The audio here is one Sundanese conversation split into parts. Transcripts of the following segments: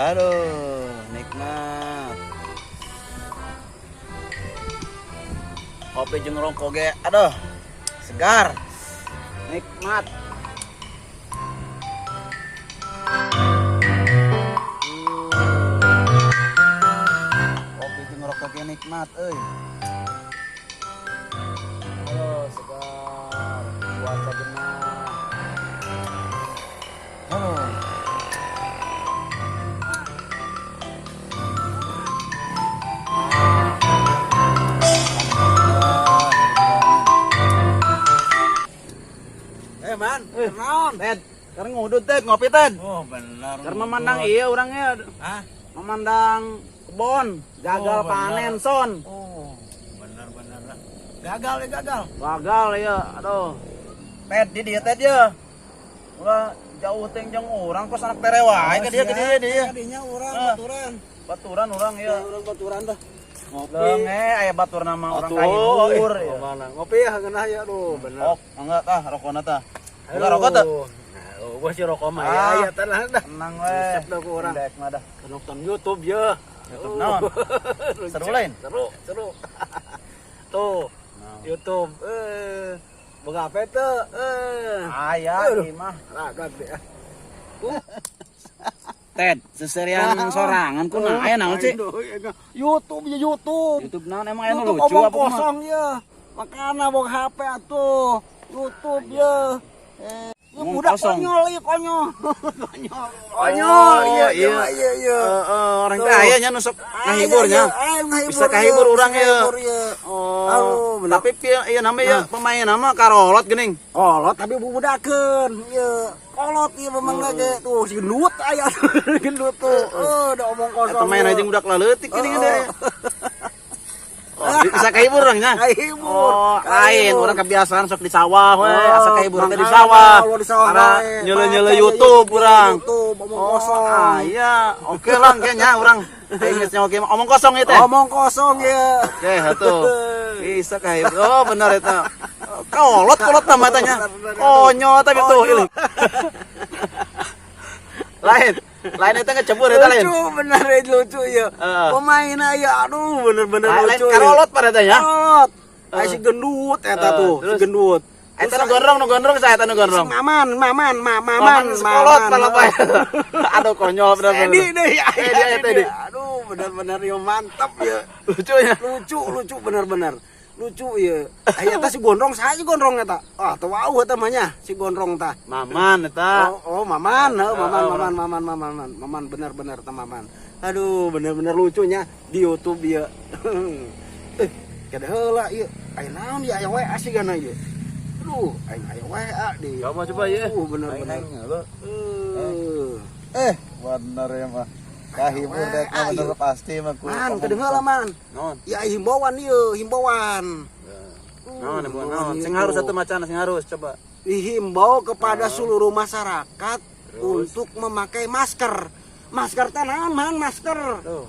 Aduh, nikmat. Kopi jeung rokok ge, aduh, segar. Nikmat. Kopi jeung rokok ge nikmat euy. Aduh, segar. Cuaca genah. Aduh. Eh man, naon? Ted, sekarang ngudut Ted, ngopi Ted. Oh benar. Karena memandang iya orangnya. Hah? Memandang kebon, gagal Oh, benar. panen son. Oh, benar benar. Gagal ya gagal. Gagal ya, aduh. Ted, di dia Ted ya. Ulah jauh teng jeung urang kos anak tere wae ka dia ka dia dia. Kadinya urang Ah. baturan. Baturan urang ya. Urang baturan dah. Ngopi. Leunge aya batur nama urang Atuh, kahibur eh, ya. mana? Ngopi ya ngeunah ya aduh bener. Ok, enggak tah rokona tah. Buka rokok teh. Nah, gua sih rokok mah ya, Ah. ya tenang dah. Tenang we. Resep dah ku urang. Dek mah dah. Nonton YouTube ya. YouTube naon? Seru lain? Seru, seru. Tuh, YouTube. Boga apa teu? Aya Aduh. ieu mah. Ragat deh. Ted, seserian sorangan kunaon aya naon sih? Aduh, ya, YouTube ya YouTube. YouTube naon emang aya nu YouTube lucu omong apa kumaha? kosong ya. Makana boga HP atuh. YouTube ya. Ya Omong budak kosong. konyol ya konyol. Konyol. Konyol Oh, iya iya. iya iya iya. Heeh, orang teh Tuh. aya nya nu sok ngahiburnya. Aya, ngahibur, Bisa kahibur iya. urang Bisa ya. kahibur, iya. Oh. Aduh, bener. Tapi ieu nama ya pemain nama karolot geuning. Kolot tapi bubudakeun ieu. Kolot ieu memang lagi tuh si gendut aya gendut tuh. Eh, udah omong kosong. Eta main ieu. aja budak leutik geuning Oh. deh. Oh, bisa kahibur urang nya. Kahibur. Oh, lain Kahibur. urang kebiasaan sok di sawah we, Oh, asa kahibur teh di makanya sawah. kalau di sawah Karena wae. nyele-nyele Baca YouTube urang. YouTube omong Oh, kosong. ah, iya, oke lah kayaknya urang. Aing geus nyawa kieu mah. Omong kosong ieu teh. Omong kosong ya. Oke, atuh. Bisa kahibur. Oh, benar eta. Kolot kolot nama tanya. Konyol tapi tuh Konyol. ini. Lain, lain eta ngecebur eta lain. Lucu bener ya, lucu ya. Heeh. Pemain ya aduh bener-bener Lain lain lucu. ya. karolot pada tanya. Kolot. Ay, si gendut eta Heeh, tuh, si terus? gendut. Eta nu gondrong, nu gondrong saya eta nu gondrong. Si Maman, Maman, Maman, Maman sekolot Maman. malah Pak. Aduh konyol bener Edi deh, ya, Edi, Edi, Edi. Aduh, bener-bener ya mantap ya. Lucunya. Lucu, lucu bener-bener. Lucu ya. Aya eta si gondrong saya si gondrong eta. Ah, teu wau eta mah nya, si gondrong tah. Maman eta. Oh, oh, Maman, oh, Maman, Oh, Maman, Maman, Maman, Maman, Maman, bener-bener teh Maman. Aduh, bener-bener lucunya di YouTube ya. Eh, kada heula ieu. Aya naon ya aya WA sih gana ieu. Aduh, aing aya WA di. Coba coba ya. Bener-bener. Eh. Eh, bener ya mah. Kahibur dek Ah, bener iya. pasti mah ku. Man, kada heula man. Naon? Ya himbauan ieu, himbauan. Naon ibu Himbauan naon? ieu Sing harus tuh. satu macan sing harus coba. Dihimbau kepada seluruh masyarakat untuk memakai masker. Masker teh naon, man, masker. Tuh.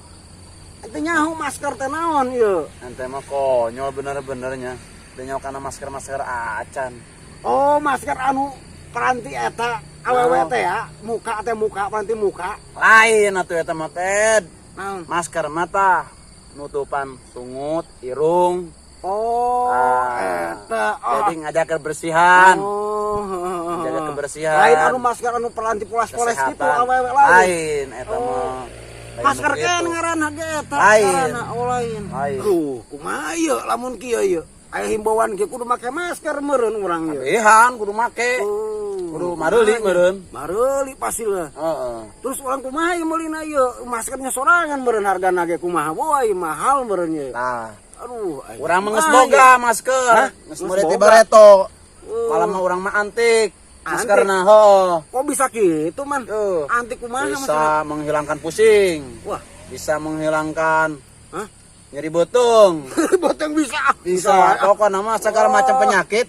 Ente nyaho masker teh naon ieu? Ente mah konyol bener-benernya. Teu nyaho kana masker-masker acan. Oh, masker anu peranti eta awewe Naon? teh ya, muka teh muka peranti muka. Lain atuh eta mah Ted. Naon? Masker mata nutupan sungut, irung. Oh, Ah. eta. Oh. Jadi ngajaga kebersihan. Oh. Jaga kebersihan. Lain anu masker anu peranti poles-poles gitu Kesehatan. awewe lain. Lain eta Oh. mah. Lain Masker nu kan kitu. ngaranna ge eta. Lain. Ngaranna, oh lain. Lain. Duh, kumaha ieu lamun kieu ieu? Aya himbauan kieu kudu make masker meureun urang ieu. Kabehan kudu make. Oh, Kudu mareuli meureun. Mareuli pasti lah. Heeh. Terus orang kumaha ieu meulina ieu? Maskernya sorangan meureun hargana ge kumaha woy mahal meureun ieu. Tah, Aduh, aing urang mah geus kumaha boga ieu? masker. Hah? Geus Geus meuli ti boga? bareto. Oh. Malah mah urang mah antik. Antik? Maskerna heuh. Kok bisa gitu, man? Tuh. Antik kumaha Bisa maksudna? menghilangkan pusing. Wah, Bisa menghilangkan hah? nyeri beuteung. Boteng bisa. Bisa. Pokokna mah segala macam penyakit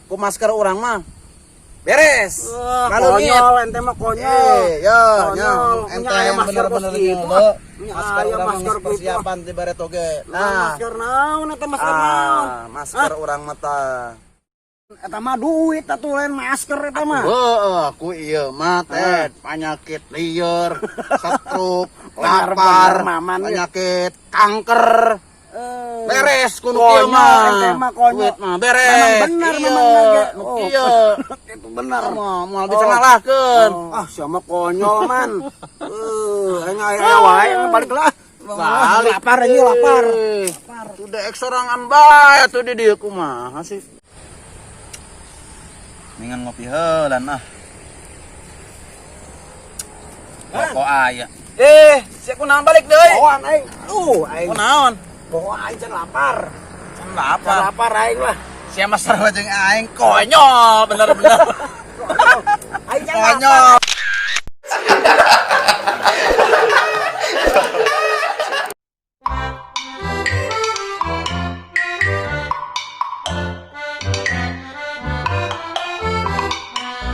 ku masker urang mah beres. Wah, Kaleungit. konyol ente mah konyol. Eh, ya, nya, Konyol. ente Punya aya yang masker kos bener-bener gitu. nyoba. ah. Punya Masker aya urang mah masker geus gitu. persiapan ti bareto ge. Nah, Nah, masker naon eta masker naon? ah, masker urang mah tah. Eta mah duit atuh, lain masker eta mah. Heeh, aku ieu mah teh penyakit lieur, stroke, Bener, lapar, bener, Maman, ya. Penyakit kanker. Eh, Beres ku nu konyol, kieu mah. Ente mah konyol. Duit mah beres. Memang bener, Iya, memang naga. nu Oh. kieu. Itu bener. Mah moal bisa ngalahkeun. Oh. Ah, siapa konyol, Man. Eh, aing aya wae, balik lah. Balik. Lapar aja, lapar. Eh, tuh dek sorangan bae tuh di dieu, kumaha sih? Ningan ngopi heulan ah. Rokok aya. Eh, sia kunaon balik deui? Bawa aing. Aing. Kunaon? Bawa aing can lapar. Can Can lapar. lapar aing lah. Sia mah sarua jeung aing, konyol bener-bener. Aing can lapar. Konyol.